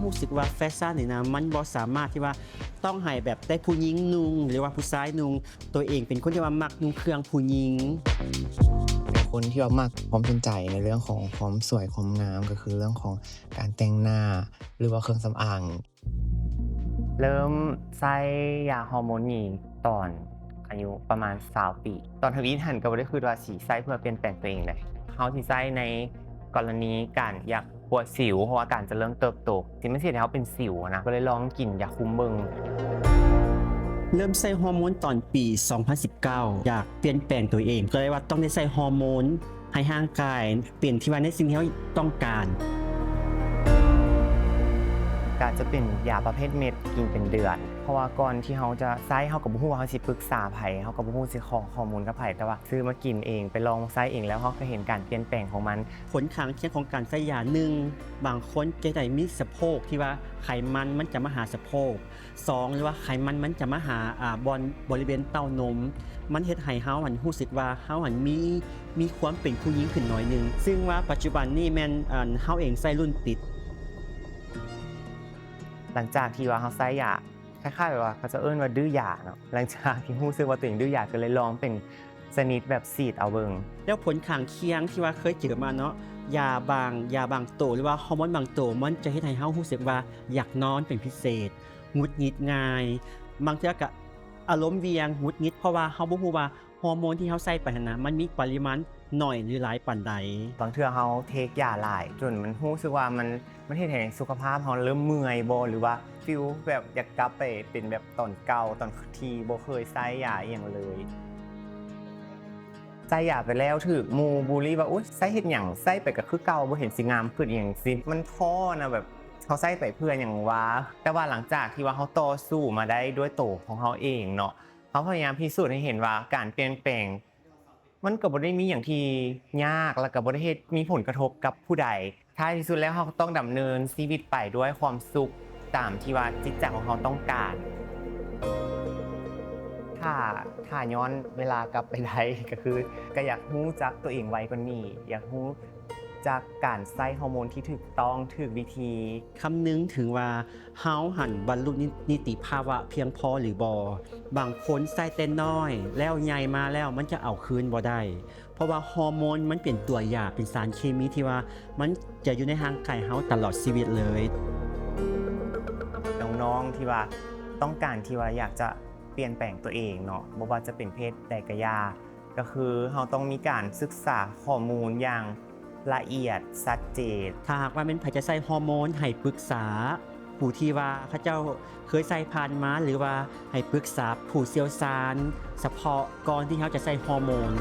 ຮູ້ສຶກວ່າແຟຊັນນີ້ນະ ມັນບໍ່ສາມາດທີ່ວ່າຕ້ອງໃຫ້ແບບແຕ່ຜູ້ຍິງນຸ່ງ ຫຼືວ່າຜູ້ຊາຍນຸ່ງ, ໂຕເອງເປັນຄົນທີ່ວ່າມັກນຸ່ງເຄື່ອງຜູ້ຍິງ. ເປັນຄົນທີ່ວ່າມັກຄວາມສົນໃຈໃນເລື່ອງຂອງຄວາມສວຍຄວາມງາມ ກໍຄືເລື່ອງຂອງການແຕ່ງໜ້າ ຫຼືວ່າເຄື່ອງສຳອາງ. ເລີ່ມໃຊ້ຢາຮໍໂມນນີ້ຕອນອາຍຸປະມານຊາວປີ. ຕອນທຳອິດຫັ້ນກໍບໍ່ໄດ້ຄິດວ່າຊິໃຊ້ເພື່ອປ່ຽນແປງຕົວເອງເດ. ເຮົາຊິໃຊ້ໃນກໍລະນີການຢາກປົວສິວ ເພາະວ່າການຈະເລີ່ມເຕີບໂຕ ຊິມັນຊິເຮັດໃຫ້ເຮົາເປັນສິວນະ, ກໍເລີຍລອງກິນຢາຄຸມເບິ່ງ. ເລີ່ມໃຊ້ຮໍໂມນຕອນປີສອງພັນສິບເກົ້າ ຢາກປ່ຽນແປງຕົວເອງ ກໍເລີຍວ່າຕ້ອງໄດ້ໃຊ້ຮໍໂມນໃຫ້ຮ່າງກາຍ ເປັນທີ່ວ່າໃນສິ່ງທີ່ເຮົາຕ້ອງການ. ກະຈະເປັນຢາປະເພດເມັດ ກິນເປັນເດືອນ ເພາະວ່າກ່ອນທີ່ເຮົາຈະໃຊ້ ເຮົາກໍບໍ່ຮູ້ວ່າເຮົາຊິປຶກສາໃຜ, ເຮົາກໍບໍ່ຮູ້ຊິຂໍຂໍ້ມູນກັບໃຜ, ແຕ່ວ່າຊື້ມາກິນເອງ ໄປລອງໃຊ້ເອງແລ້ວ ເຮົາກໍເຫັນການປ່ຽນແປງຂອງມັນ. ຜົນຂ້າງຄຽງຂອງການໃຊ້ຢາ ໜຶ່ງ ບາງຄົນຈະໄດ້ມີສະໂພກ ທີ່ວ່າໄຂມັນມັນຈະມາຫາສະໂພກ, ສອງ ຫຼືວ່າໄຂມັນມັນຈະມາຫາ ອາ ບ່ອນບໍລິເວນເຕົ້ານົມ, ມັນເຮັດໃຫ້ເຮົາຫັ້ນຮູ້ສຶກວ່າເຮົາຫັ້ນມີ ມີຄວາມເປັນຜູ້ຍິງຂຶ້ນໜ້ອຍໜຶ່ງ, ຊຶ່ງວ່າປັດຈຸບັນນີ້ແມ່ນ ອັນ ເຮົາເອງໃຊ້ລຸ້ນຕິດ. ຫຼັງຈາກທີ່ວ່າເຮົາໃຊ້ຢາ ຄ້າຍໆແບບວ່າເຂົາເຈົ້າເອີ້ນວ່າດື້ຢາເນາະ, ຫຼັງຈາກທີ່ຮູ້ສຶກວ່າຕົວເອງດື້ຢາ ກໍເລີຍລອງເປັນຊະນິດແບບສີດເອົາເບິ່ງ. ແລ້ວຜົນຂ້າງຄຽງທີ່ວ່າເຄີຍເຈີມາເນາະ, ຢາບາງ ຢາບາງໂຕ ຫຼືວ່າຮໍໂມນບາງໂຕ ມັນຈະເຮັດໃຫ້ເຮົາຮູ້ສຶກວ່າຢາກນອນເປັນພິເສດ, ຫງຸດຫງິດງ່າຍ, ບາງເທື່ອກໍອາລົມຫວ່ຽງ ຫງຸດຫງິດ ເພາະວ່າເຮົາບໍ່ຮູ້ວ່າ ຮໍໂມນທີ່ເຮົາໃສ່ໄປຫັ້ນນະ ມັນມີປະລິມານໜ້ອຍ ຫຼື ຫຼາຍປານໃດ. ບາງເທື່ອເຮົາເທກຢາຫຼາຍ ຈົນມັນຮູ້ສຶກວ່າມັນ ມັນເຮັດໃຫ້ສຸຂະພາບເຮົາເລີ່ມເມື່ອຍບໍ່ ຫຼືວ່າຟີລແບບຢາກກັບໄປເປັນແບບຕອນເກົ່າ ຕອນທີ່ບໍ່ເຄີຍໃຊ້ຢາອີ່ຫຍັງເລີຍ. ໃຊ້ຢາໄປແລ້ວຖືກໝູ່ບູລີວ່າ ໂອ້ຍ ໃຊ້ເຮັດຫຍັງ ໃຊ້ໄປກໍຄືເກົ່າ ບໍ່ເຫັນຊິງາມຂຶ້ນອີ່ຫຍັງຊີ້. ມັນທໍ້ນະ ແບບເຮົາໃຊ້ໄປເພື່ອຫຍັງວະ? ແຕ່ວ່າຫຼັງຈາກທີ່ວ່າເຮົາຕໍ່ສູ້ມາໄດ້ດ້ວຍໂຕຂອງເຮົາເອງເນາະ, ເຮົາພະຍາຍາມພິສູດໃຫ້ເຫັນວ່າການປ່ຽນແປງ ມັນກໍບໍ່ໄດ້ມີຫຍັງທີ່ຍາກ ແລ້ວກໍບໍ່ໄດ້ເຮັດມີຜົນກະທົບກັບຜູ້ໃດ. ທ້າຍທີ່ສຸດແລ້ວເຮົາກໍຕ້ອງດຳເນີນຊີວິດໄປດ້ວຍຄວາມສຸກຕາມທີ່ວ່າຈິດໃຈຂອງເຮົາຕ້ອງການ. ຖ້າ ຖ້າຍ້ອນເວລາກັບໄປໄດ້ ກໍຄື ກໍຢາກຮູ້ຈັກຕົວເອງໄວກວ່ານີ້, ຢາກຮູ້ຈັກການໃຊ້ຮໍໂມນທີ່ຖືກຕ້ອງ ຖືກວິທີ. ຄຳນຶງເຖິງວ່າ ເຮົາຫັ້ນບັນລຸນິ ນິຕິພາວະພຽງພໍຫຼືບໍ່? ບາງຄົນໃຊ້ແຕ່ນ້ອຍ ແລ້ວໃຫຍ່ມາແລ້ວມັນຈະເອົາຄືນບໍ່ໄດ້ ເພາະວ່າຮໍໂມນມັນເປັນຕົວຢາ ເປັນສານເຄມີທີ່ວ່າມັນຈະຢູ່ໃນຮ່າງກາຍເຮົາຕະຫຼອດຊີວິດເລີຍ. ນ້ອງໆທີ່ວ່າຕ້ອງການທີ່ວ່າຢາກຈະປ່ຽນແປງຕົວເອງເນາະ, ບໍ່ວ່າຈະເປັນເພດໃດກໍຢ່າ, ກໍຄືເຮົາຕ້ອງມີການສຶກສາຂໍ້ມູນຢ່າງລະອຽດຊັດເຈນ. ຖ້າຫາກວ່າແມ່ນໃຜຈະໃຊ້ຮໍໂມນ ໃຫ້ປຶກສາຜູ້ທີ່ວ່າເຂົາເຈົ້າເຄີຍໃຊ້ຜ່ານມາ ຫຼືວ່າໃຫ້ປຶກສາຜູ້ຊ່ຽວຊານສະເພາະກ່ອນທີ່ເຮົາຈະໃຊ້ຮໍໂມນ.